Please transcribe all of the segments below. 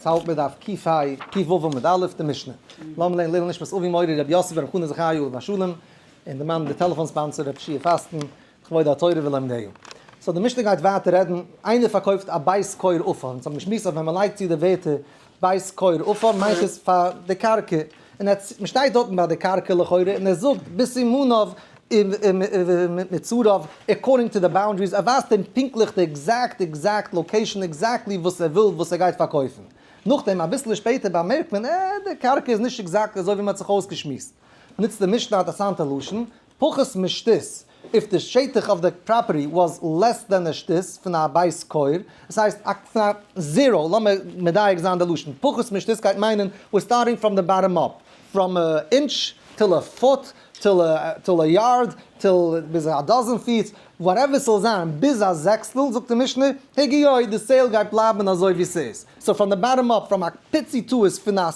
ס'האלט ביי דף ק ה, ק ו עמוד א', די משנה. לאמיר לערנען לעילוי נשמת אבי מורי רבי יוסף ברב חנא זכרי' עליו השלום, און די מאן די טעלעפאן sponsor רבי שיע פאסטן, לכבוד התורה ולומדיה. So די משנה גייט ווייטער רעדן, איינער פארקויפט א בית כור עפר, אונז האבן געשמועסט אז ווען מ'לייגט צו די ווערטער בית כור עפר מיינט עס פאר די קרקע, און ער מ'שטייט דארטן ביי די קרקע לכאורה, און ער זאגט בסימניו ומצריו according to the boundaries, ער ווייזט אים פונקטליך די exact exact location exactly וואס ער וויל וואס ער גייט פארקויפן. נאכדעם אביסלע שפעטער באמערקט מען אה די קרקע איז נישט exactly אזוי ווי מען האט זיך אויסגעשמועסט. נוצט די משנה א אינטערעסאנטע לשון, פחות משתית, if די שטח of the property was less than א שתית פון א בית כור, דאס הייסט א פון א zero, לאמיר מדייק זיין די לשון, פחות משתית גייט מיינען we're starting from the bottom up, from a inch till a foot till a yard till ביז א dozen feet, whatever ס'זאל זיין, ביז א זעקסטל, זאגט די משנה, הגיעו, די sale גייט בלייבן אזוי ווי ס'איז. So from the bottom up, from א פיצי טעות פון א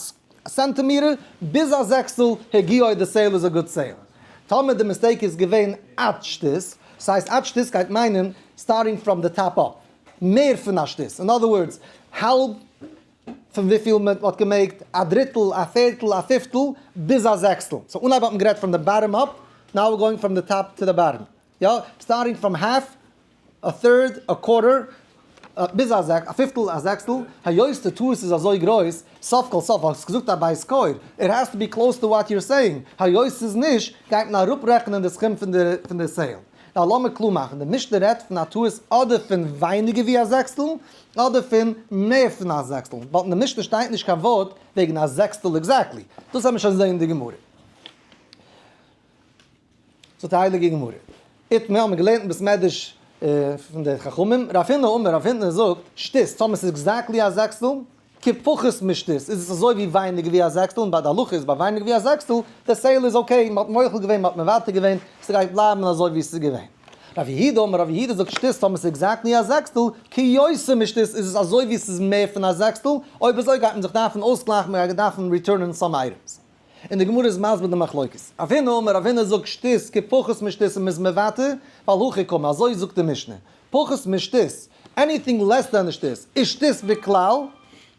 סענטימעטער ביז א זעקסטל, הגיעו, די sale איז א good sale. טאמער די mistake איז געווען עד שתית, ס'הייסט עד שתית גייט מיינען starting from the top up, מער פון א שתית, אין other words, האלב פון וויפיל מען האט געמעגט, א דריטל, א פערטל, א פיפטל, ביז א זעקסטל. So אנהייב האט מען גערעדט from the bottom up, now we're going from the top to the bottom. יא, starting from half, a third, a quarter, ביז א זעק, א פיפטל, א זעקסטל, היות די טעות איז אזוי גרויס, סוף כל סוף האסט געזאגט א בית כור, it has to be close to what you're saying, היות ס'איז נישט, גייט מען אראפרעכענען די סכום פון די sale. Now לאמיר קלאר מאכן, די משנה רעדט פון א טעות אדער פון ווייניגער ווי א זעקסטל, אדער פון מער פון א זעקסטל, ווייל אין די משנה שטייט נישט קיין ווארט וועגן א זעקסטל exactly, דאס וועט מען שוין זעהן אין די גמרא. זאגט די הייליגע גמרא, איתמר האט מען געלערנט אין בית מדרש פון די חכמים, רב הונא אמר, רב הונא זאגט, שתית, טאמער ס'איז exactly א זעקסטל, כפחות משתית, איז עס אזוי ווי ווייניגער ווי א זעקסטל, און ביי די הלכה איז ביי ווייניגער ווי א זעקסטל, די sale איז okay, מ'האט מוחל געווען, מ'האט מוותר געווען, ס'גייט בלייבן אזוי ווי ס'איז געווען. רב יהודה אמר, רב יהודה זאגט שתית, טאמער ס'איז exactly א זעקסטל, כיותר משתית, איז עס אזוי ווי ס'איז מער פון א זעקסטל, אויב אזוי גייט מען זיך דארפן אויסגלייכן, מ'גייט דארפן return ען some items. און די גמרא איז מסביר די מחלוקת. רב הונא אמר, רב הונא זאגט שתית כפחות משתית און מ'איז מוותר, ווייל הכי קאמר, אזוי זאגט די משנה, פחות משתית, anything less than א שתית, איז שתית בכלל,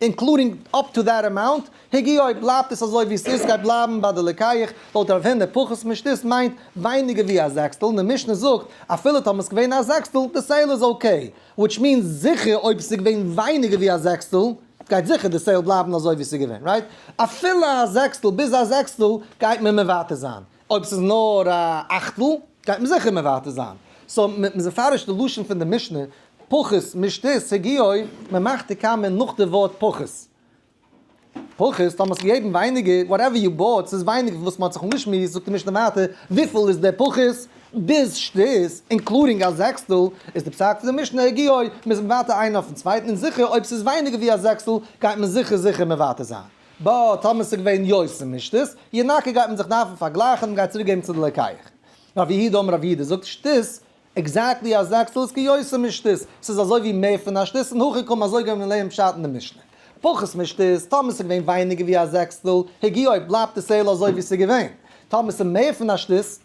including up to that amount, הגיעו, בלייבט עס אזוי ווי ס'איז, גייט בלייבן ביי די לוקח, לויט רב הונא, פחות משתית מיינט ווייניגער ווי א זעקסטל, און די משנה זאגט, אפילו טאמער ס'איז געווען א זעקסטל, די sale איז okay, which means זיכער אויב ס'איז געווען ווייניגער ווי א זעקסטל, גייט זיכער די sale בלייבן אזוי ווי ס'איז געווען, right? אפילו א זעקסטל ביז א זעקסטל גייט מען מוותר זיין, אויב ס'איז נאר א אכטל גייט מען זיכער מוותר זיין. So מ'איז מפרש די לשון פון די משנה פחות משתית הגיעו, מ'מאכט די קאמע נאך די ווארט פחות. פחות, טאמער האסט געגעבן ווייניגער, whatever you bought, ס'איז ווייניגער פון וואס מ'האט זיך אנגעשמועסט, זאגט די משנה ווייטער, וויפיל איז דער פחות? ביז שתית, including א זעקסטל, איז די פסק פון די משנה הגיעו, מ'איז מוותר איינער אויפן צווייטן, און זיכער אויב ס'איז ווייניגער ווי א זעקסטל, גייט מען זיכער זיכער מוותר זיין. But טאמער ס'איז געווען יותר משתית, ינקה גייט מען זיך דארפן פארגלייכן און מ'גייט צוריק געבן צו די לוקח. רב יהודה אמר רב יהודה זאגט שתית, exactly א זעקסטל איז כיותר משתית, ס'איז אזוי ווי מער פון א שתית, און הכי קאמר אזוי גייט מען לערנען פשט אין די משנה. פחות משתית, טאמער ס'איז געווען ווייניגער ווי א זעקסטל, הגיעו, בלייבט די sale אזוי ווי ס'איז געווען. טאמער ס'איז מער פון א שתית,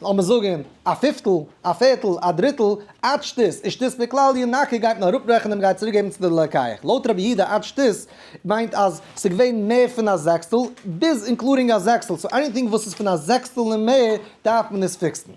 לאמיר זאגן א פיפטל, א פערטל, א דריטל, עד שתית, איז שתית בכלל ינקה גייט מען אראפרעכענען און מ'גייט צוריקגעבן צו די לוקח. לויט רבי יהודה עד שתית מיינט אז ס'איז געווען מער פון א זעקסטל, ביז including א זעקסטל, so anything וואס איז פון א זעקסטל און מער דארף מען עס fix ן.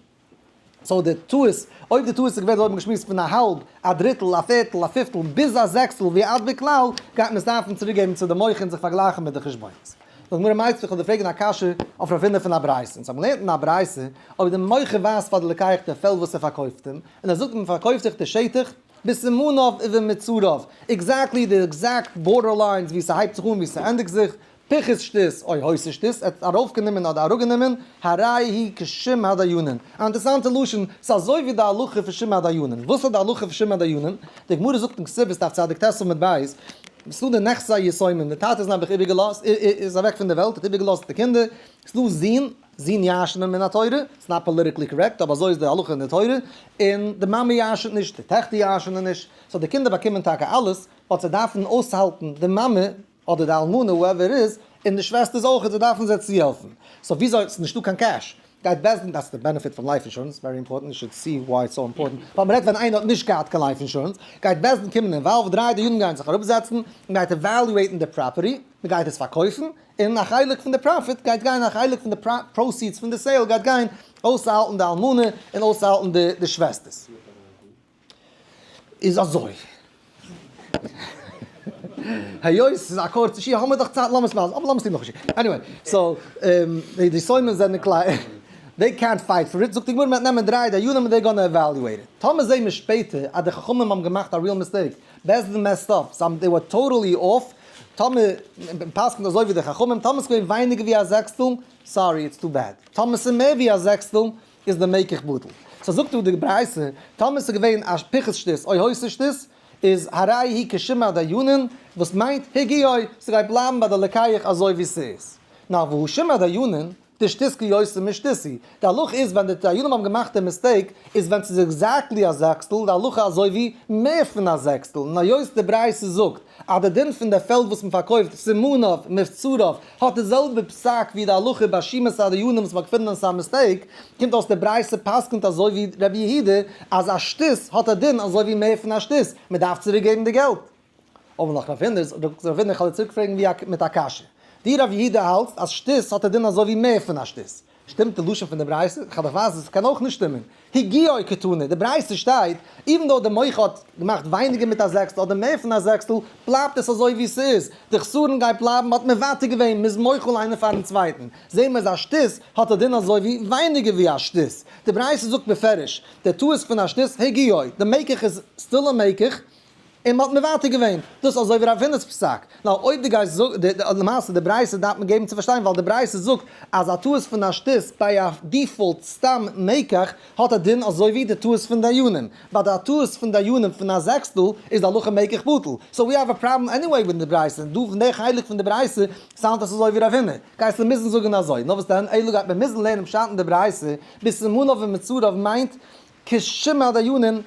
So די טעות, אויב די טעות איז געווען אזוי האט מען געשמועסט פון א האלב, א דריטל, א פערטל, א פיפטל, ביז א זעקסטל ועד בכלל, גייט מען עס דארפן צוריק געבן צו די מוכר און זיך פארגלייכן מיט די חשבונות. זאגט גמרא מיתיבי איך וועל דיר פרעגן א קשיא אויף רב הונא פון א ברייתא, אונז האבן געלערנט אין א ברייתא, אויב די מוכר ווייזט פאר די לוקח די פעלד וואס ער פארקויפט אים, און ער זאגט אים פארקויפט זיך די שטח, בסימניו ובמצריו, exactly די exact border lines ווי ס'הייבט זיך אן ווי ס'ענדיגט זיך, פיחת שתית או הוסיף שתית, ער האט ארויפגענומען אדער אראפגענומען, הרי היא כשום הדיינין. א אינטערעסאנטע לשון, ס'איז אזוי ווי די הלכה פון שום הדיינין. וואס איז די הלכה פון שום הדיינין? די גמרא זאגט אין כתובות דף צדיק ט עמוד ב', ס'איז דא די נכסי יתומים, די טאטע איז נעבעך איבערגעלאזט, איז אוועק פון די וועלט, האט איבערגעלאזט די קינדער, ס'איז דא זין, זין ירש'נען מן התורה, ס'איז not politically correct, אבער אזוי איז די הלכה אין די תורה, און די מאמע ירש'נט נישט, די טעכטער ירש'נען נישט, so די קינדער באקומען טאקע אלעס, ווייל זיי דארפן אויסהאלטן די מאמע, אדער די אלמנה whoever it is, און די שוועסטערס אויכעט, זיי דארפן זיי צוהעלפן. So וויאזוי, ס'איז נישטא קיין cash. גייט בית דין, that's the benefit פון life insurance, very important, you should see why it's so important, ווייל מ'רעדט ווען איינער האט נישט געהאט קיין life insurance, גייט בית דין קומען involved, דריי דיינים גייען זיך אראפזעצן, מ'גייט evaluate ן די property, מ'גייט עס פארקויפן, און א חלק פון די profit גייט גיין, א חלק פון די proceeds פון די sale גייט גיין אויסצוהאלטן די אלמנה און אויסצוהאלטן די שוועסטערס. איז אזוי. היות ס'איז א קורצע שיעור האמיר דאך צייט לאמיר עס לאזן, אבער לאמיר עס טון נאכן שיעור. Anyway, so די יתומים זענען קליין, they can't fight for it, זאגט די גמרא מ'וועט נעמען דריי דיינים און they gonna evaluate it. טאמער זעהן מיר שפעטער אז די חכמים האבן געמאכט א real mistake, בית דין messed up, זיי האבן they were totally off, טאמער פסק'נט אזוי ווי די חכמים, טאמער ס'איז געווען ווייניגער ווי א זעקסטל, sorry it's too bad, טאמער ס'איז מער ווי א זעקסטל, איז די מקח בטל. So זאגט דא די ברייתא, טאמער ס'איז געווען א פיחות שתות או הוסיף שתות, איז הרי היא כשומא הדיינין, וואס מיינט הגיעו, ס'גייט בלייבן ביי די לוקח אזוי ווי ס'איז. נאר והא שומא הדיינין, דשתות כיותר משתות היא. די הלכה איז ווען די דיינים האבן געמאכט די mistake, איז ווען ס'איז exactly א זעקסטל, די הלכה אזוי ווי מער פון א זעקסטל, און היות די ברייתא זאגט אז די דין פון די פעלד וואס מ'פארקויפט, סימניו, מבצריו, האט די זעלבע פסק ווי די הלכה ביי שומא הדיינים וואס מ'האט געפונען אז ס'איז א mistake, קומט אויס די ברייתא פסק'נט אזוי ווי רבי יהודה אז א שתות האט א דין אזוי ווי מער פון א שתות, מ'דארף צוריק געבן די געלט. אבער נאך רב הונא, זאגט רב הונא איך וועל דיר צוריק פרעגן ווי א מיט א קשיא. דו רב יהודה האלטסט אז שתות האט א דין אזוי ווי מער פון א שתות. שטימט די לשון פון די ברייתא? איך האב דיך ווייזן עס קען אויך נישט שטימען. הגיעו קתני, די ברייתא שטייט, even though די מוכר האט געמאכט ווייניגער מיט א זעקסטל אדער מער פון א זעקסטל, בלייבט עס אזוי ווי ס'איז, די חסרון גייט בלייבן, מ'האט מוותר געווען, מ'איז מוחל איינער פארן צווייטן. זעהן מיר אז א שתות האט א דין אזוי ווי ווייניגער ווי א שתות. די ברייתא זאגט בפירוש, די טעות פון א שתות הגיעו, די מקח איז still א מקח, און מ'האט מוותר געווען, דאס אזוי ווי רב הונא'ס פסק. נאר אויב דו גייסט זאגן, למעשה די ברייתא דארף מען געבן צו פארשטיין, ווייל די ברייתא זאגט אז א טעות פון א שתות ביי א default סתם מקח האט א דין אזוי ווי די טעות פון דיינים, ביי די טעות פון דיינים פון א זעקסטל איז די הלכה מקח בטל, so we have a problem anyway מיט די ברייתא, און דא פון די חלק פון די ברייתא sound עס אזוי ווי רב הונא, גייסטו מוזן זאגן אזוי, נאר וואס דען, אלא גייט מען מוזן לערנען פשט אין די ברייתא, בסימניו ובמצריו מיינט כשומא הדיינין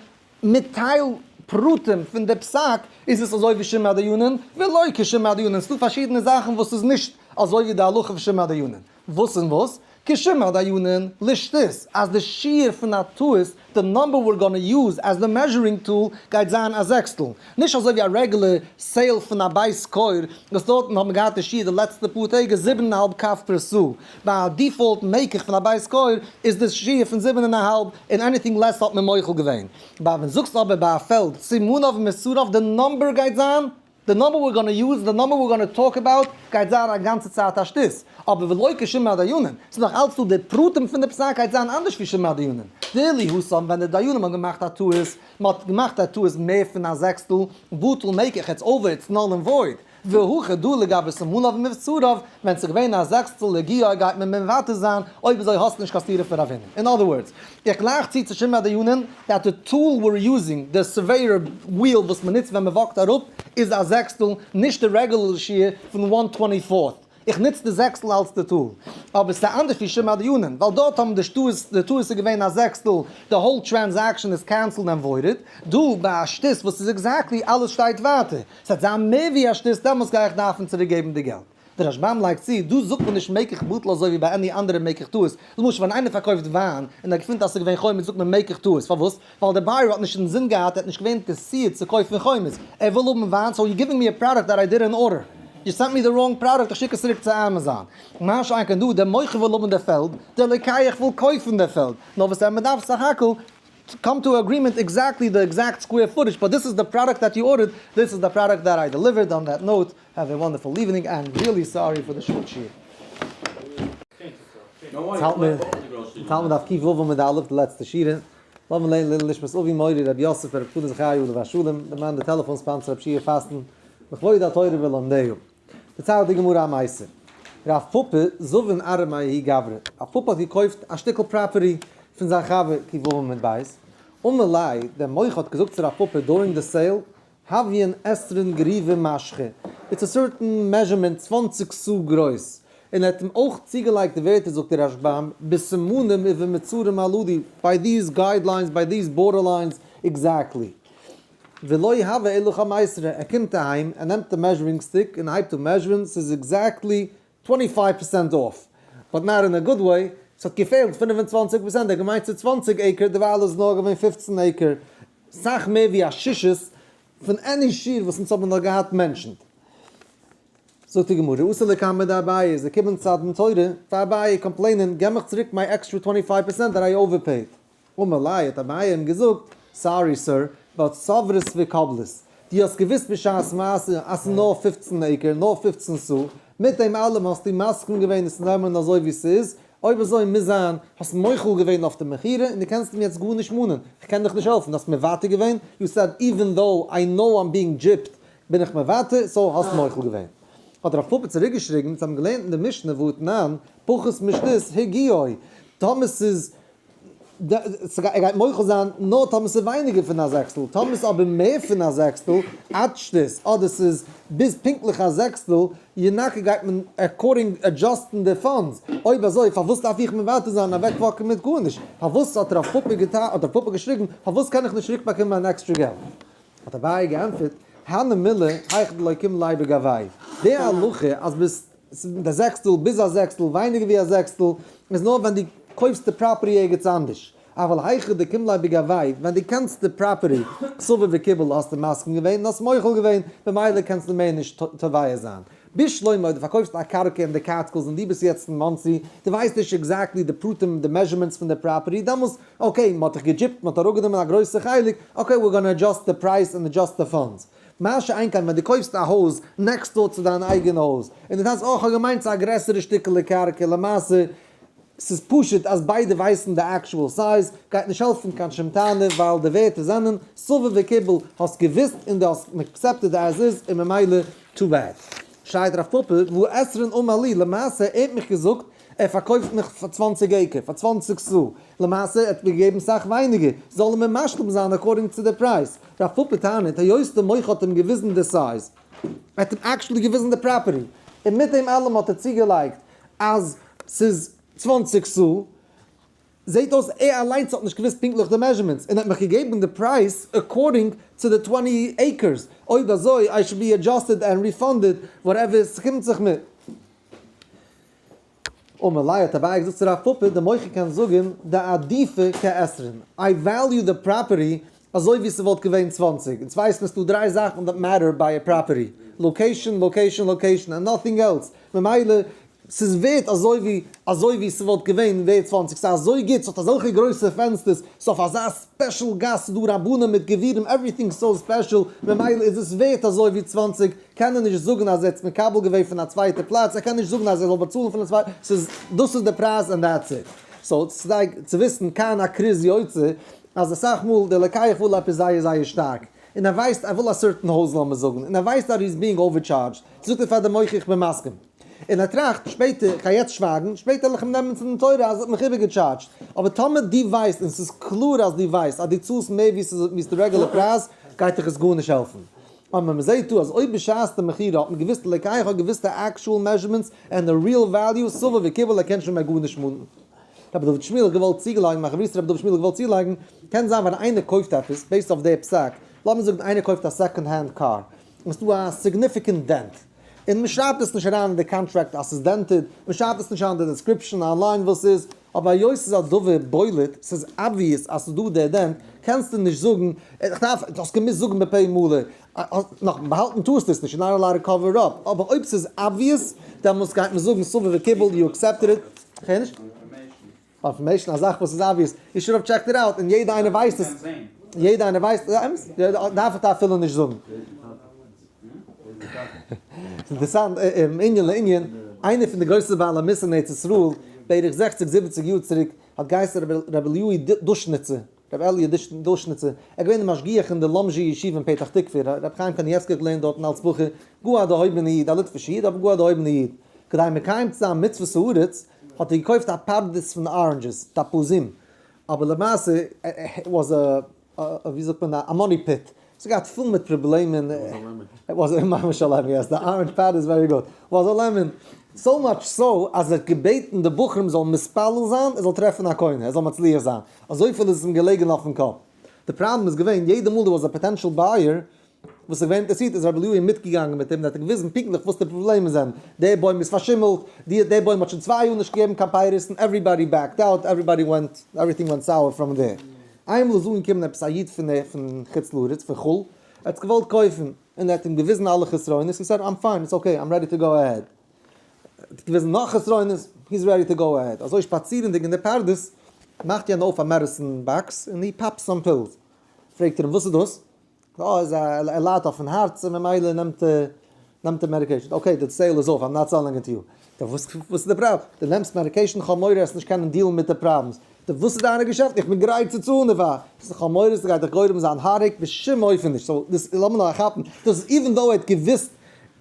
מיט טייל פרטים פון די פסק איז עס אזוי ווי שומא הדיינין, ולא כשומא הדיינין, ס'דא פארשידענע זאכן וואס איז נישט אזוי ווי די הלכה פון שומא הדיינין, וואס און וואס? כשומא הדיינין לשתות, אז די שיעור פון א טעות, די number we're gonna use as the measuring tool, גייט זיין א זעקסטל, נישט אזוי ווי א רעגולער sale פון א בית כור, וואס דארטן האט מען געהאט די שיעור די לעצטע פאר טעג איז זיבן און א האלב קב פער סאה, ביי א default מקח פון א בית כור איז די שיעור פון זיבן און א האלב און anything less האט מען מוחל געווען. ביי ווען זאגסט אבער ביי א פעלד סימניו ומצריו די number גייט זיין, די number we're gonna use, די number we're gonna talk about גייט זיין א גאנצע צייט א שתות, אבער ולא כשומא הדיינין, ס'איז נאך אלץ דא די פרטים פון די פסק גייט זיין אנדערש ווי שומא הדיינין. דאילו התם ווען די דיינים האבן געמאכט א טעות, מ'האט געמאכט א טעות מער פון א זעקסטל, בטל מקח it's over it's null and void. והכא דא לגבי סימניו ומצריו, ווען ס'איז געווען א זעקסטל הגיעו גייט מען מוותר זיין, אויב אזוי האסטו נישט קיין סתירה פון רב הונא. In other words, איך גלייך צו צו שומא הדיינין, that the tool we're using, די surveyor wheel וואס מ'נוצט ווען מ'וואקט אראפ, איז א זעקסטל, נישט די רעגולער שיעור פון one twenty fourth. איך נוץ די זעקסטל אלס די tool. אבער ס'איז אנדערש ווי שומא הדיינין, ווייל דארט האבן די שטות, די טעות איז געווען א זעקסטל, די whole transaction איז cancelled and voided. דא ביי א שתות וואס איז exactly אלעס שטייט ווייטער. ס'וועט זיין מער ווי א שתות דעמאלטס גיי איך דארפן צוריק געבן די געלט. דער רשב"ם לייגט צו, דא זאגט מען נישט מקח בטל אזוי ווי ביי any אנדערע מקח טעות, למשל ווען איינער פארקויפט וויין און ער געפינט אז ס'איז געווען חומץ זאגט מען מקח טעות, פארוואס? ווייל דער buyer האט נישט אינזין געהאט, ער האט נישט געווען אינטערסירט צו קויפן חומץ, ער וויל האבן וויין, so you giving me a product that I didn't order, you sent me the wrong product, איך שיק עס צוריק צו אמאזאן. מה שאין כן דא, דער מוכר וויל האבן די פעלד, דער לוקח וויל קויפן די פעלד, נאר וואס דען מ'דארף סך הכל come to agreement exactly the exact square footage, but this is the product that you ordered, this is the product that I delivered, on that note, have a wonderful evening and really sorry for the short שיעור. יעצט האלט מיר, יעצט האלט מיר דף ק"ו עמוד א', די לעצטע שורה. לאמיר לערנען לעילוי נשמת אבי מורי רבי יוסף ברב פדת זכריה עליו השלום, דער מאן דער טעלעפאן sponsor רב שיעור פאסטן, לכבוד התורה ולומדיה. דערציילט די גמרא א מעשה. רב פפא זבין ארעא מההוא גברא, רב פפא האט געקויפט א שטיקל property פון זיין חבר ק"ו עמוד ב', אמר ליה, דער מוכר האט געזאגט צו רב פפא during the sale, הויין עשרין גריוי משכא, it's a certain measurement 20 סאה גרויס, און ער האט אים אויך צוגעלייגט די ווערטער זאגט דער רשב"ם, בסימנים ובמצרים הללו, by these guidelines, by these border lines, exactly. ולא הוה אלא חמיסרא, ער קומט אהיים, ער נעמט די measuring stick און הייבט אן measure ן, ס'איז exactly 25 percent off, but not in a good way, ס'האט געפעלט 25%, ער האט געמיינט ס'איז 20 acre, דערווייל איז נאר געווען 15 acre, סאך מער ווי א שישית פון any שיעור וואס אונז האבן נאר געהאט mentioned. זאגט די גמרא, אתו לקמיה דאביי, זיי קומען צו דין תורה פאר אביי complain ען, געב מיך צוריק מיי extra 25% that I overpaid. אמר ליה, האט אביי אים געזאגט, sorry sir, but סברת וקבלת, דו האסט געוואוסט בשעת מעשה אז ס'איז נאר 15 acre, נאר 15 סאה, מיט דעם אלעם האסטו מסכים געווען עס צו נעמען אזוי ווי ס'איז, אויב אזוי מוז זיין האסט מוחל געווען אויף די מכירה און דו קענסט אים יעצט גארנישט מאנען, איך קען דיך נישט העלפן, דו האסט מוותר געווען, you said even though I know I'm being gypped בין איך מוותר, so האסט מוחל געווען. האט רב פפא צוריקגעשריגן, אונז האבן געלערנט אין די משנה והתנן, פחות משתית הגיעו, טאמער ס'איז ער גייט מוחל זיין נאר טאמער ס'איז ווייניגער פון א זעקסטל, טאמער ס'איז אבער מער פון א זעקסטל, עד שתית, אדער ס'איז ביז פונקטליך א זעקסטל, ינקה גייט מען according adjust ן די funds, אויב אזוי פארוואס דארף איך מוותר זיין און אוועק walk ן מיט גארנישט? פארוואס האט רב פפא געטא האט רב פפא געשריגן פארוואס קען איך נישט צוריק באקומען מיין עקסטרע געלט? האט אביי געענטפערט, הני מילי היכא דלא קים ליה בגויה, די הלכה אז ביז די זעקסטל ביז א זעקסטל ווייניגער ווי א זעקסטל איז נאר ווען דו קויפסט די property ערגעץ אנדערש, אבל היכא דקים ליה בגויה, ווען דו קענסט די property, סבר וקיבל האסטו מסכים געווען און האסט מוחל געווען, במילא קענסטו מער נישט תובע זיין. בשלמא, דו פארקויפסט א קרקע אין די קעטסקילס און דו ביסט יעצט אין מאנסי, דו ווייסט נישט exactly די פרטים די measurements פון די property, דעמאלס okay, מ'האט דיך געדזשיפט, מ'האט אראפגענומען א גרויסע חלק, okay we're gonna adjust די price און adjust די funds. מה שאין כן ווען דו קויפסט א הויז next door צו דיין אייגענע הויז, און דו טענה'סט אה כ'האב געמיינט ס'איז א גרעסערע שטיקעלע קרקע, למעשה ס'איז פשוט אז ביידע ווייסן די actual size, גייט נישט העלפן קיין שום טענה ווייל די ווערטער זענען סבר וקיבל, האסט געוויסט און דו האסט accepted as is און ממילא too bad. שרייט רב פפא, והא עשרין אמר לי, למעשה ער האט מיך געזאגט ער פארקויפט מיך פאר 20 acre, פאר 20 סאה, למעשה ער האט מיר געגעבן סאך ווייניגער, זאל ער מיר משלים זיין according צו די פרייז. רב פפא טענה'ט, היות די מוכר האט אים געוויזן די size, ער האט אים actually געוויזן די property, און מיט דעם אלעם האט ער צוגעלייגט אז ס'איז 20 סאה, זעט אויס ער אליינס האט נישט געוואוסט פונקטליך די measurements, און האט מיך געגעבן די פרייז according צו די 20 acres, אויב אזוי I should be adjusted and refunded whatever ס'קומט זיך מיר. אמר ליה האט אביי געזאגט צו רב פפא, די מוכר קען זאגן דעדיפא כעשרין, I value די property אזוי ווי ס'וואלט געווען 20, אונז ווייסן ס'דא דריי זאכן that matter ביי א property, location, location, location, and nothing else, ממילא ס'איז ווערט אזוי ווי אזוי ווי ס'וואלט געווען ווערט 20, ס'איז אזוי גוט, ס'האט אזעלכע גרויסע פענסטערס, ס'איז אויף אזא special גאס, ס'איז דא רבנים מיט גבירים, everything so special, ממילא איז עס ווערט אזוי ווי 20, קען ער נישט זאגן אז ער האט עס מקבל געווען פון א צווייטע פלאץ, ער קען נישט זאגן אז ער זאל באצאלן פון א צווייטע, ס'איז דאס איז די פרייז and that's it. so ס'איז צו וויסן כאן הכרוז יוצא, אז אסאך מאל דער לוקח וויל עפעס זייער זייער שטארק, און ער ווייסט ער וויל א certain הויז לאמיר זאגן, און ער ווייסט אז ער איז being overcharged, זאגט ער פאר די מוכר איך בין מסכים. און ער טראכט שפעטער איך גיי יעצט שווייגן, שפעטער וועל איך אים נעמען צו דין תורה אז ער האט מיך איבערגעטשארדזשט. אבער טאמער דו ווייסט און ס'איז קלאר אז דו ווייסט אז דו צאלסט מער ווי ס'איז די רעגולער פרייז, גייט דיך עס גארנישט העלפן. אבער מ'זעהט דא אז אויב בשעת די מכירה האט מען געוואוסט די לוקח האט געוואוסט די actual measurements and די real value, סבר וקיבל ער קען שוין מער גארנישט מאנען. רבי דוד שמואל האט געוואלט צולייגן, מיין חברותא רבי דוד שמואל האט געוואלט צולייגן, קען זיין ווען איינער קויפט עפעס, based אויף די פסק, לאמיר זאגן איינער קויפט א second hand קאר, און ס'דא א significant dent, און מ'שרייבט עס נישט אריין אין די קאנטראקט אז ס'איז dented, מ'שרייבט עס נישט אריין אין די description online וואס ס'איז, אבער היות ס'איז א דבר בולט, ס'איז obvious אז ס'איז דא דער dent, קענסטו נישט זאגן, איך דארף, דו האסט געמוזט זאגן בפה מלא, נאך באהאלטן טארסטו עס נישט, you're not allowed to cover up, אבער אויב ס'איז obvious, דעמאלטס גייט מען זאגן סבר וקיבל, you accepted it, כ'הער נישט? Information, א זאך וואס איז obvious, you should have checked it out, און יעדע איינער ווייסט עס, יעדע איינער ווייסט, אמת? דארף איך אפילו נישט זאגן. אינטערעסאנט, מענין לענין, איינער פון די גרויסע בעלי מוסר אין ארץ ישראל, בערך זעכציג זיבעציג יאר צוריק, האט געהייסן רבי אליהו דושניצער, רבי אלי' דושניצער, ער איז געווען דער משגיח אין די לאמזשע ישיבה אין פתח תקוה, רבי חיים קנייבסקי האט געלערנט דארטן אלס בחור, גאר א דערהויבענע איד, א ליטווישע איד, אבער גאר א דערהויבענע איד. כדי מקיים צו זיין מצוות הארץ, האט ער געקויפט א פרדס פון oranges, תפוזים, אבער למעשה, it was a, ווי זאגט מען, א money pit, ס'האט געהאט פול מיט פראבלעמען, it was a ממש א lemon, yes, the orange part is very good, was a lemon, so much so אז ער האט געבעטן די בחורים זאלן מתפלל זיין ער זאל טרעפן א קונה, ער זאל מצליח זיין, אזויפיל איז עס אים געלעגן אויפן קאפ. די פראבלעם איז געווען, יעדע מאל there was a potential buyer. וואס איז געווען אינטערעסירט איז רבי אליהו מיטגעגאנגען מיט אים און האט אים געוויזן פונקטליך וואס די פראבלעמען זענען, דער בוים איז פארשימלט, די דער בוים האט שוין 2 יאר נישט געגעבן קיין פירות און everybody backed out, everybody went, everything went sour from there. איינמאל איז אנגעקומען עפעס א איד פון פון חוץ לארץ, פון חו"ל, ער האט עס געוואלט קויפן, און ער האט אים געוויזן אלע חסרונות, he said I'm fine, it's okay, I'm ready to go ahead. ער האט געוויזן נאך חסרונות, he is ready to go ahead. אזוי שפאצירנדיג אין די פרדס, מאכט יענער אויף א medicine box און he pops some pills. פרעגט ער אים וואס איז דאס? אה, איז א, ער ליידט אויפן הארץ און ממילא נעמט ער, נעמט ער medication. Okay, די sale איז off, I'm not selling it to you. טא וואס, וואס איז די פראבלעם? דו נעמסט medication, איך האב מורא עסט נישט קענען deal ן מיט די problems. טא וואס איז דיינע געשעפט? איך בין גרייט צו צאלן דערפאר. איך האב מורא ס'גייט דיך גורם זיין הארץ בשום אופן נישט. so דאס, לאמיר נאר כאפן, דאס איז even though ער האט געוואוסט,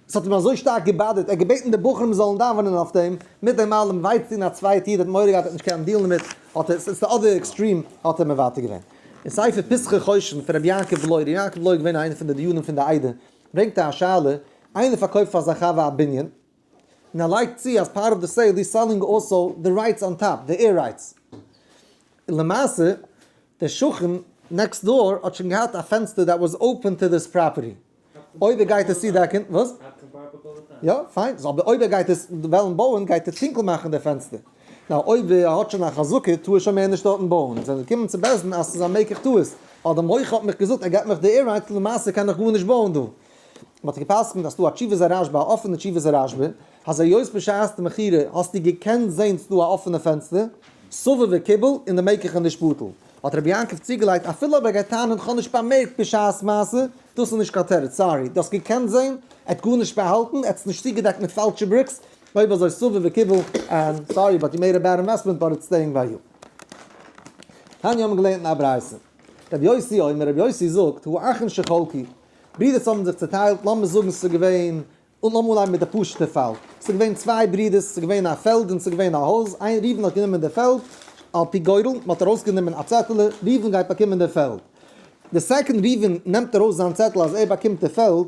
ס'האט אים אזוי שטארק גע bother ט, ער האט געבעטן די בחורים זאלן דאווענען אויף דעם, מיט דעם אלעם ווייסט און א צווייטע איד האט מורא געהאט ער האט נישט קענען deal ן דערמיט, האט ער, ס'איז די other extreme, האט ער מוותר געווען. אין ספר פתחי חושן פון רבי יעקב בלוי, רבי יעקב בלוי איז געווען איינער פון די דיינים פון די עדה, ברענגט ער א שאלה, איינער פארקויפט פאר זיין חבר א בנין, און ער לייגט צו אז part of the sale he's selling also the rights on top, the air rights. למעשה, דער שכן next door האט שוין געהאט א פענסטער that was open to this property. אויב ער גייט עס צודעקן, וואס? יא, פיין, אבער אויב ער גייט עס וועלן בויען גייט ער טונקל מאכן די פענסטער. נאר אויב ער האט שוין א חזקה טאר ער שוין מער נישט דארטן בויען. זענען געקומען צו בית דין אז ס'איז א מקח טעות. ווייל דער מוכר האט מיך געזאגט ער געט מיך די air rights, למעשה קען איך גארנישט בויען דא. מ'האט גע'פסק'נט אז ס'דא א תשובת הרשב"א, א אפענע תשובת הרשב"א, אז היות בשעת די מכירה האסטו געקענט זען ס'דא א אפענע פענסטער, סבר וקיבל, און די מקח איז נישט בטל. האט רבי יעקב צוגעלייגט, אפילו אויב ער גייט טענה'ן כ'האב נישט באמערקט בשעת מעשה, דאס איז נישט קיין תירוץ, sorry, דו האסט געקענט זען, ער האט גארנישט באהאלטן, ער האט עס נישט צוגעדעקט מיט פאלשע bricks, אויב אזוי סבר וקיבל, and sorry but you made a bad investment but it's staying by you. תניא האבן געלערנט אין א ברייתא. רבי יוסי אומר, רבי יוסי זאגט, האחין שחלקו, ברידערס האבן זיך צוטיילט, לאמיר זאגן ס'איז געווען, און לאמיר אנהייבן מיט די פשוט'ע פאל, ס'איז געווען צוויי ברידערס, ס'איז געווען א פעלד און ס'איז געווען א הויז, איין ראובן האט גענומען די פעלד, על פי גורל, מ'האט ארויסגענומען א צעטעלע, ראובן גייט באקומען די פעלד. די second ראובן נעמט ארויס זיין צעטל אז ער באקומט די פעלד,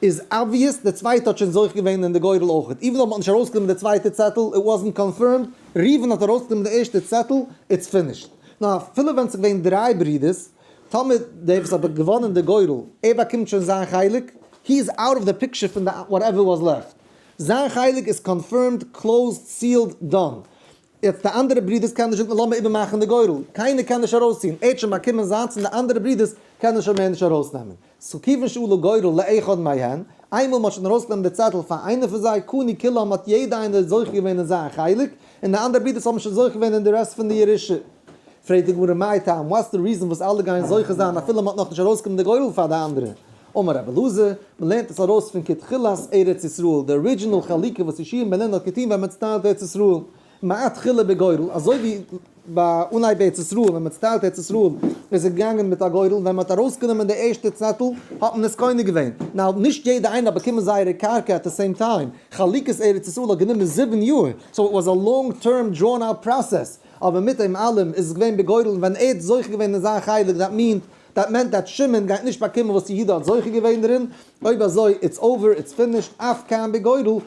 איז obvious די צווייטע האט שוין זוכה געווען אין די גורל אויכעט, even אויב מ'האט נישט ארויסגענומען די צווייטע צעטל, it wasn't confirmed, ראובן האט ארויסגענומען די ערשטע צעטל, it's finished. נאר אפילו ווען ס'איז געווען דריי ברידערס, טאמער דער וואס האט געוואנען די גורל, ער באקומט שוין זיין חלק, he is out of the picture פון די whatever was left. זיין חלק איז confirmed, closed, sealed, done. יעצט די אנדערע ברידערס קענען נישט זאגן לאמיר איבערמאכן די גורל, קיינער קען נישט ארויסציען, ער האט שוין באקומען זיינס און די אנדערע ברידערס קענען שוין מער נישט ארויסנעמען. so כיוון שעלה גורל לאחד מהן, איינמאל מ'האט שוין ארויסגענומען די צעטל פאר איינער פון זיי, קנו כולם האט יעדע איינער זוכה געווען אין זיין חלק, און די אנדערע ברידערס האבן שוין זוכה געווען אין די rest פון די ירושה. פרעגט די גמרא מאי טעמא, what's the reason וואס אלע גייען זוכה זיין אפילו מ'האט נאכנישט ארויסגענומען די גורל פאר די אנדערע? אמר רבי אלעזר, מ'לערנט עס ארויס פון כתחילת ארץ ישראל, די original חלוקה וואס יהושע בן נון האט געטון ווען מ'האט צעטיילט ארץ ישראל, מה תחילה בגורל, אזוי ווי ביי אנהייב ארץ ישראל ווען מ'האט צעטיילט ארץ ישראל איז ער געגאנגען מיט א גורל, ווען מ'האט ארויסגענומען די ערשטע צעטל האט מען עס קונה געווען, now נישט יעדע איינער האט באקומען זייערע קרקע at the same time, חלוקת ארץ ישראל האט גענומען 7 יאר, so it was a long term drawn out process, אבער מיט דעם אלעם איז עס געווען בגורל און ווען ער האט זוכה געווען אין זיין חלק that meant that meant that שמעון גייט נישט באקומען וואס יהודה האט זוכה געווען דערין, אויב אזוי it's over it's finished, אף כאן בגורל,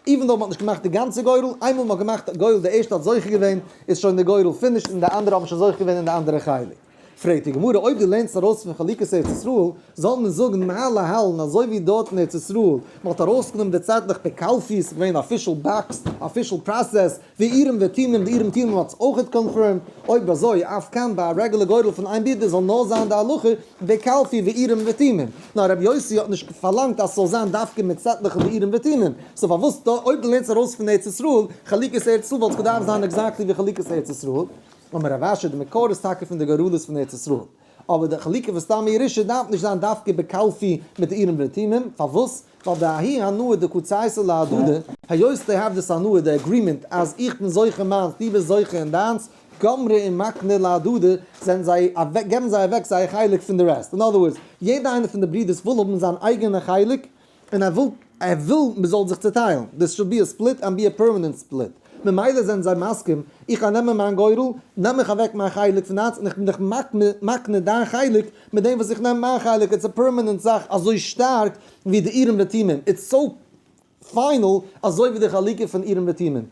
even though מ'האט נישט געמאכט די גאנצע גורל, איינמאל מ'האט געמאכט גורל די ערשטע האט זוכה געווען, איז שוין די גורל finished און די אנדערע האבן שוין זוכה געווען אין די אנדערע חלק. פרעגט די גמרא, אויב דו לערנסט ארויס פון חלוקת ארץ ישראל, זאל מען זאגן מה להלן אזוי ווי דארט אין ארץ ישראל, מ'האט ארויסגענומען די צעטלעך בקלפי, ס'איז געווען official box, official process, ואורים ותומים, די אורים ותומים האט עס אויכעט confirmed, אויב אזוי, אף כאן ביי א רעגולער גורל פון איין ברודער זאל נאר זיין די הלכה בקלפי ואורים ותומים. נאר רבי יוסי האט נישט פארלאנגט אז ס'זאל זיין דווקא מיט צעטלעך ואורים ותומים. so פארוואס דא, אויב דו לערנסט ארויס פון ארץ ישראל, חלוקת ארץ ישראל וואלט עס געדארפט זיין exactly ווי חלוקת ארץ ישראל. אמר רב אשי, די מקור איז טאקע פון די גורלות פון ארץ ישראל. אבער די חלוקה פון סתם ירושה דארף נישט זיין דווקא בקלפי מיט די אורים ותומים, פארוואס? ווייל דההיא הנאה דקא צייתא להדדי, היות they have this הנאה, די agreement אז איך בין זוכה מיינס, דו ביסט זוכה אין דיינס, גמרי ומקני להדדי, זענען זיי אוועק, געבן זיי אוועק זייער חלק פון די rest. אין other words, יעדע איינער פון די ברידערס וויל האבן זיין אייגענע חלק, און ער וויל ער וויל מען זאל זיך צוטיילן, this should be a split and be a permanent split, ממילא זענען זיי מסכים, איך גיי נעמען מיין גורל, נעם איך אוועק מיין חלק פון דיינס און איך בין דיך מקנה דיין חלק מיט דעם וואס איך נעם מיין חלק, it's a permanent זאך אזוי שטארק ווי די אורים ותומים, it's so final אזוי ווי די חלוקה פון אורים ותומים.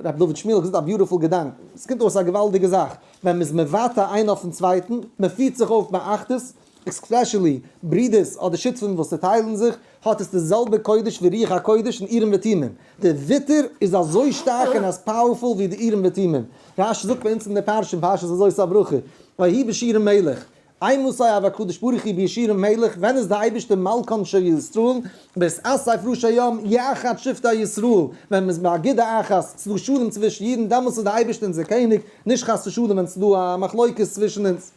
ר' דוד שמואל האט געזאגט א beautiful געדאנק, עס קומט אויס א געוואלדיגע זאך, ווען מען איז מוותר איינער אויפן צווייטן, מען פירט זיך אויף באחדות. especially ברידערס אדער שותפים וואס צעטיילן זיך, האט עס די זעלבע קודש ווי רוח הקודש און אורים ותומים. די היתר איז אזוי שטארק און אז powerful ווי די אורים ותומים. רש"י זאגט ביי אונז אין די פרשה אין פרשת וזאת הברכה, ויהי בישורון מלך, אימתי הוה קדיש בריך הוא בישורון מלך, ווען איז די אייבערשטער מלכן של ישראל, בהתאסף ראשי עם יחד שבטי ישראל, ווען מען איז באגודה אחת, ס'איז דא שלום צווישן אידן, דעמאלטס איז די אייבערשטער אונזער קעניג, נישט חס ושלום ווען ס'איז דא א מחלוקת צווישן אונז.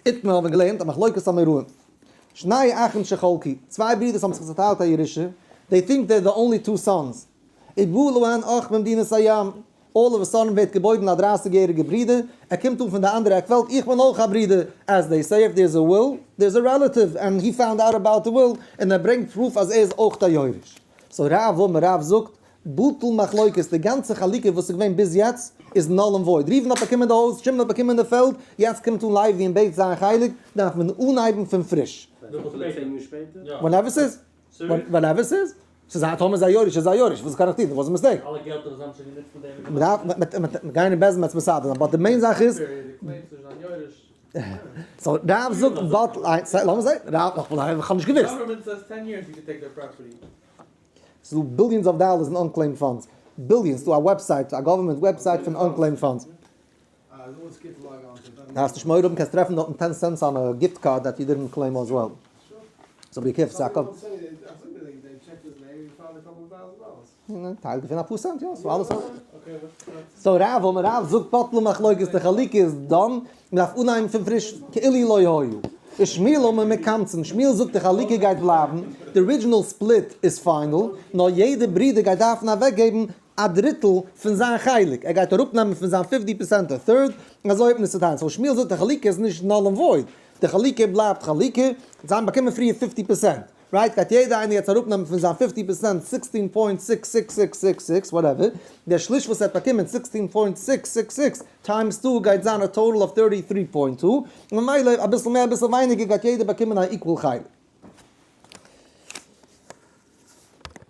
איתמר האבן געלערנט א מחלוקת אמוראים. שני אחים שחלקו, צוויי ברידערס האבן זיך צעטיילט א ירושה, they think they're the only two sons. ובא להן אח ממדינת הים, all of a sudden ווערט געבוירן א דרייסיג יעריגע ברודער, ער קומט אן פון די אנדערע עק וועלט, איך בין אויך א ברודער, as they say if there's a will, there's a relative, and he found out about the will, און ער ברענגט proof אז ער איז אויך א יורש. so רב אמר רב זאגט, בטל מחלוקת, די גאנצע חלוקה וואס איז געווען ביז יעצט איז null and void, ראובן האט באקומען די הויז, שמעון האט באקומען די פעלד, יעצט קומט אן לוי און בעט זיין חלק, דארף מען אנהייבן פון פריש. Whenever ס'איז, whenever ס'איז, ס'איז א טאמער איז א יורש איז א יורש, וואס קען איך טון, וואס איז mistake? אלע געלטער וואס זיי האבן שוין גענוצט מיט דעם. מ'דארף גיין אין בית דין מסדר זיין, but די main זאך איז. So רב זאגט בטל, לאמיר זען, רב, איך האב נישט געוואוסט. ס'איז דא billions of dollars אין unclaimed funds, billions, ס'דא א website, א government website פון unclaimed funds. דארפסט נישט מורא האבן, קענסט טרעפן דארטן 10 cents on a gift card that you didn't claim as well. So be careful, ס'איז א קאפ. טייל געפינען אפאר סענט, יא, ס'איז אלעס. So רב אמר רב זאגט בטלו מחלוקת די חלוקה איז done, מ'דארף אנהייבן פון פריש כאילו לא היה. ושמואל אמר מקמצין, שמואל זאגט די חלוקה גייט בלייבן, די original split איז final, נאר יעדע ברודער גייט דארפן אוועקגעבן א דריטל פון זיין חלק, ער גייט אראפנעמען פון זיין 50% א third, און אזוי האט מען עס צוטיילט. So שמואל זאגט די חלוקה איז נישט null and void, די חלוקה בלייבט חלוקה, זיי האבן באקומען פריער 50%, right? גייט יעדער איינער יעצט אראפנעמען פון זיין 50% 16.66666 whatever, דער שליש וואס ער האט באקומען 16.666 times 2 גייט זיין א total of 33.2, ממילא אביסל מער אביסל ווייניגער גייט יעדער באקומען א equal חלק.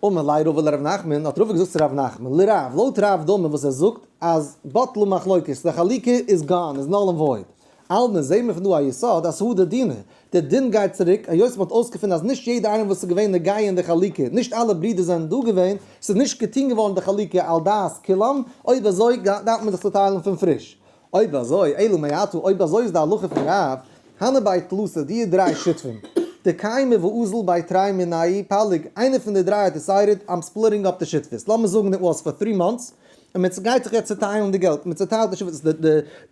אמר ליה רבא לרב נחמן, האט רבא געזאגט צו רב נחמן, לרב, לויט רב דאמר וואס ער זאגט אז בטלו מחלוקת, די חלוקה איז gone, איז null and void. אלמא זעהן מיר פון דא א יסוד אז הדר דינא, דער דין גייט צוריק, היות מ'האט אויסגעפונען אז נישט יעדער איינער וואס איז געווען נוגע אין די חלוקה, נישט אלע ברידער זענען דא געווען, ס'איז נישט געטון געווארן די חלוקה על דעת כולם, אויב אזוי דארף מען זיך צוטיילן פון פריש. אויב אזוי, אלא מעתה, אויב אזוי איז די הלכה פון רב, הני בי תלתא, די דריי שותפים, דקיימי ואזיל בי תרי מינייהו פליג, איינער פון די דריי האט decided, I'm splitting up די שותפות, לאמיר זאגן it was for three months, און מען גייט זיך יעצט צוטיילן די געלט, מען צוטיילט די שותפות,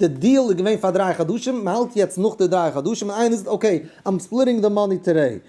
די דיעל איז געווען פאר 3 חדשים, מען האלט יעצט נאך די 3 חדשים, און איינער זאגט okay, I'm splitting the money today.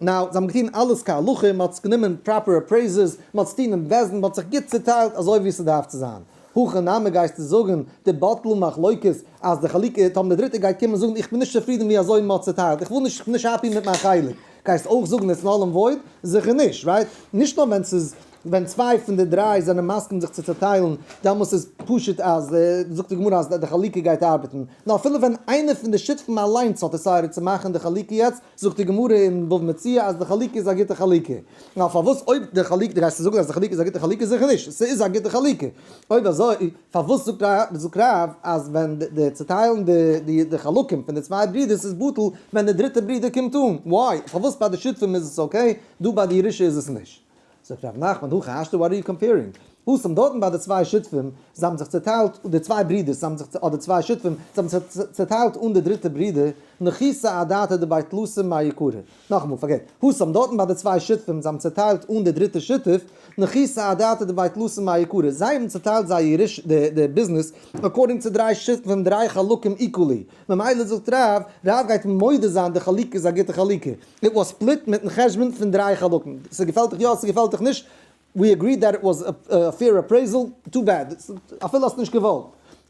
Now, זיי האבן געטון אלעס כהלכה, מען האט גענומען proper appraisers, מען האט עס געטון אין בית דין, מען האט זיך גוט צוטיילט אזוי ווי ס'דארף צו זיין. הכי נמי גייסטו זאגן דבטלו מחלוקת אז די חלוקה טאמער די דריטע גייט קומען זאגן איך בין נישט צופרידן ווי אזוי מ'האט צוטיילט איך וויל נישט איך בין נישט happy מיט מיין חלק גייסט אויך זאגן it's null and void? זיכער נישט right? נישט נאר ווען ס'איז ווען צוויי פון די דריי זענען מסכים זיך צו צוטיילן דעמאלס איז פשוט אז זאגט די גמרא אז די חלוקה גייט ארבעטן נאר אפילו ווען איינער פון די שותפים אליינס האט decided צו מאכן די חלוקה יעצט זאגט די גמרא אין בבא מציעא אז די חלוקה איז א גוטע חלוקה. נאר פארוואס אויב די חלוקה, דו גייסט זאגן אז די חלוקה איז א גוטע חלוקה? זיכער נישט, ס'איז א גוטע חלוקה. אויב אזוי פארוואס זאגט רב אז ווען די צוטיילן די חלקים פון די צוויי ברידערס איז בטל ווען די דריטע ברודער קומט אן? Why? פארוואס ביי די שותפים איז עס okay, דא ביי די ירושה איז עס נישט? זאגט רב נחמן, הכי השתא, what are you comparing? התם דארטן ביי די צוויי שותפים, זיי האבן זיך צוטיילט, די צוויי ברידערס, זיי האבן זיך, אדער צוויי שותפים, זיי האבן זיך צוטיילט אן די דריטע ברודער, ניחותא אדעתא דבי תלתא מעיקרא. נאכאמאל, פארגעט. התם דארטן ביי די צוויי שותפים, זיי האבן צוטיילט אן די דריטע שותף, ניחותא אדעתא דבי תלתא מעיקרא. זיי האבן צוטיילט זייער ירושה, די ביזנעס, according צו דריי שותפים, דריי חלקים equally. ממילא זאגט רב, רב גייט מודה זיין די חלוקה איז א גוטע חלוקה. It was split מיטן חשבון פון דריי חלקים. ס'געפעלט דיך יא, ס'געפעלט דיך נישט, we agreed that it was a fair appraisal, too bad, אפילו האסט נישט געוואלט.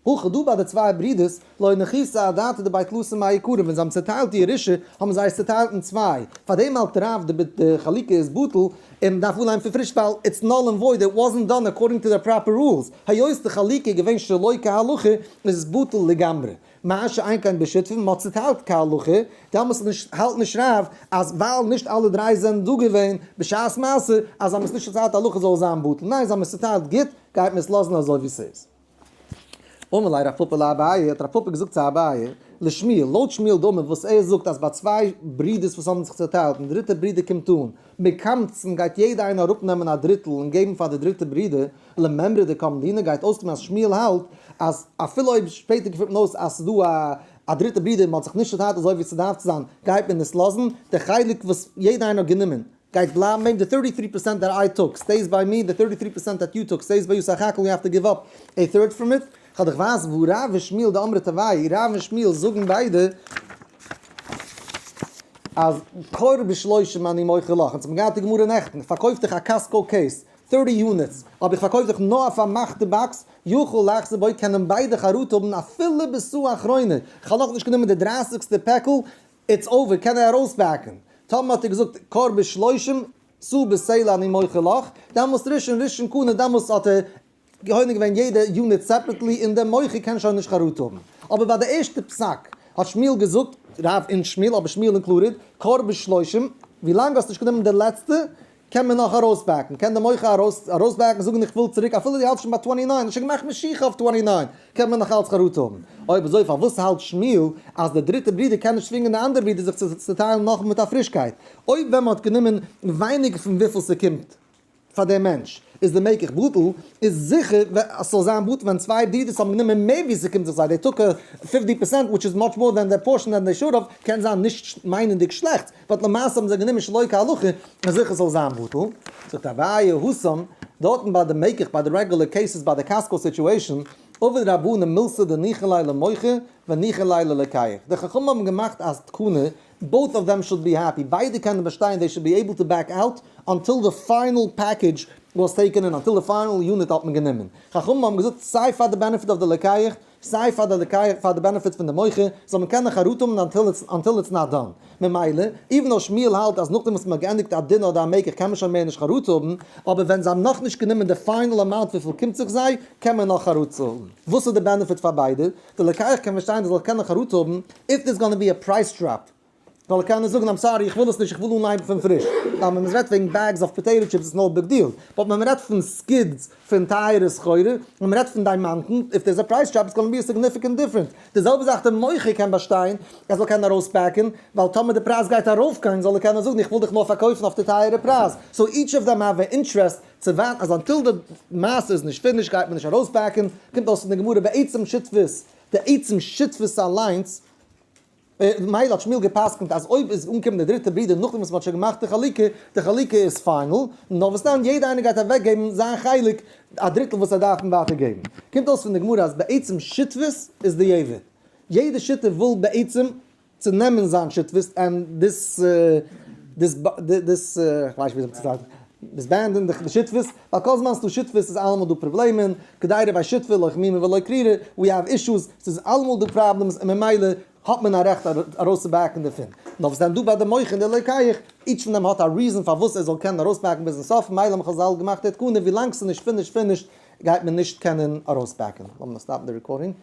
הכא דא ביי די צוויי ברידערס, לא ניחותא אדעתא דבי תלתא מעיקרא, ווען זיי האבן צעטיילט די ירושה, האבן זיי עס צעטיילט אין צוויי, פארדעם האלט רב די חלוקה איז בטל, און מ'דארף אנהייבן פון פריש ווייל it's null and void, it wasn't done according to the proper rules, היות די חלוקה איז געווען שלא כהלכה, איז עס בטל לגמרי. מה שאין כן בשותפים, מ'האט צוטיילט כהלכה, דעמאלטס נישט האלט נישט רב אז ווייל נישט אלע דריי זענען דא געווען בשעת מעשה אז זיי האבן עס נישט צוטיילט הלכה זאל זיין בטל, ניין זיי האבן עס צוטיילט גוט גייט מען עס לאזן אזוי ווי ס'איז. אמר ליה רב פפא לאביי, האט רב פפא געזאגט צו אביי, לשמואל, לויט שמואל דאמר וואס ער זאגט אז ביי צוויי ברידערס וואס האבן זיך צעטיילט און די דריטע ברודער קומט אן, מקמצן גייט יעדע איינער אראפנעמען א דריטל און געבן פאר די דריטע ברודער, למימרא דקם דינא גייט אויסקומען אז שמואל האלט אז אפילו אויב שפעטער געפינט מען אויס אז ס'איז דא א דריטע ברודער און מ'האט זיך נישט צעטיילט אזוי ווי ס'דארף צו זיין גייט מען עס לאזן, די חלק וואס יעדע איינער האט גענומען גייט בלייבן ביי אים, די 33% that I took stays by me, די 33% that you took stays by you, סך הכל you have to give up a third from it. כ'האב דיך ווייז וואו רב און שמואל דאמרי תרוייהו, רב און שמואל זאגן ביידע אז כור בשלושים אני מוכר לך, אונז האבן געהאט די גמרא נעכטן, פארקויף דיך א Costco case, 30 units, אבער איך פארקויף דיך נאר א פארמאכטע box, יכול לחזור בו קענען ביידע חרטה האבן אפילו בסאה אחרונה, כ'האב נאכנישט גענומען די דרייסיגסטע פעקל, it's over, קען ער ארויסבעקן. טאמער האט ער געזאגט כור בשלושים, סאה בסלע אני מוכר לך, דאמאלס ראשון ראשון קנה, דאמאלס האט ער קונה געווען יעדע unit separately און דער מוכר קען שוין נישט חרטה האבן. אבער ביי די ערשטע פסק האט שמואל געזאגט, רב און שמואל, אבער שמואל included, כור בשלושים, ווילאנג האסט נישט גענומען די לעצטע, קען מען נאך ארויסבעקן, קען דער מוכר ארויסבעקן זאגן איך וויל צוריק אפילו דו האלטסט שוין ביי 29, האסט שוין געמאכט משיכה אויף 29, קען מען נאך אלץ חרטה האבן. אויב אזוי פארוואס האלט שמואל אז דער דריטער ברודער קען נישט צווינגען די אנדערע ברודער זיך צו צוטיילן נאך מיט א פרישקייט, אויב ווען מען האט גענומען ווייניגער פון וויפיל ס'קומט פאר דעם מענטש איז די מקח בטל, איז זיכער אז ס'זאל זיין בטל ווען צוויי ברודערס האבן גענומען מער ווי ס'קומט זיך זיי, they took 50% which is much more than the portion than they should have, קען זיין נישט מיינענדיג שלעכטס, but למעשה האבן זיי גענומען שלא כהלכה, איז זיכער ס'זאל זיין בטל. זאגט אביי התם, דארטן ביי די מקח ביי די regular cases ביי די Costco situation, עבוד רבנן מילתא דניחא ליה למוכר וניחא ליה ללוקח, די חכמים האבן געמאכט א תקנה both of them should be happy, ביידע קענען באשטיין they should be able to back out until the final package was taken in, until the final unit האט מען גענומען. חכמים האבן געזאגט סיי פאר די benefit of די לוקח, סיי פאר די לוקח פאר די benefit פון די מוכר, זאל מען קענען חרטה האבן until it's not done. ממילא, even though שמואל האלט אז נאכדעם וואס מען האט געענדיגט א דין אדער א מקח קען מען שוין מער נישט חרטה האבן, אבער ווען זיי האבן נאכנישט גענומען די final amount וויפיל קומט זיך זיי, קען מען נאך חרטה האבן. וואס איז די benefit פאר ביידע? די לוקח קען פארשטיין ער זאל קענען חרטה האבן if there's gonna be a price drop, זאל ער קענען זאגן I'm sorry איך וויל עס נישט איך וויל אנהייבן פון פריש, ווייל ווען מען רעדט וועגן bags of potato chips איז no big deal, but ווען מען רעדט פון skids פון טייערע סחורה, ווען מען רעדט פון דיימאנטן, if there's a price drop it's gonna be a significant difference, די זעלבע זאך די מוכר קען באשטיין ער זאל קענען ארויספעקן, ווייל טאמער די פרייז גייט ארויפגיין זאל ער קענען זאגן איך וויל דיך נאר פארקויפן אויף די טייערע פרייז, so each of them have a interest צו ווארטן אז until די מעשה איז נישט finished גייט מען נישט ארויסבעקן, קומט אויס פון די גמרא בעצם שותפות, די עצם שותפות אליינס, מילא האט שמואל גע'פסק'נט אז אויב איז אנגעקומען די דריטע ברודער נאכדעם וואס מען האט שוין געמאכט די חלוקה, די חלוקה איז final, נאר וואס דען יעדער איינער גייט אוועקגעבן זיין חלק, א דריטל וואס ער דארף אים ווייטער געבן. קומט אויס פון די גמרא אז בעצם שותפות איז דיעבד, יעדע שותף וויל בעצם צו נעמען זיין שותפות און דאס דאס דאס כ'ווייס נישט וויאזוי צו זאגן disbandן די שותפות, ווייל כל זמן ס'דא שותפות איז אלעמאל דא פראבלעמען, קדירא בי שותפי לא חמימא ולא קרירא, we have issues, ס'איז אלעמאל דא problems און ממילא האט מען א רעכט ארויסצובעקן דערפון. נאר וואס דען דא ביי די מוכר און די לוקח, each פון דעם האט א reason פארוואס ער זאל קענען ארויסבעקן ביזן סוף, מילא האבן חזל געמאכט די תקנה ווילאנג ס'איז נישט finished finished גייט מען נישט קענען ארויסבעקן. לאמיר stopן די recording.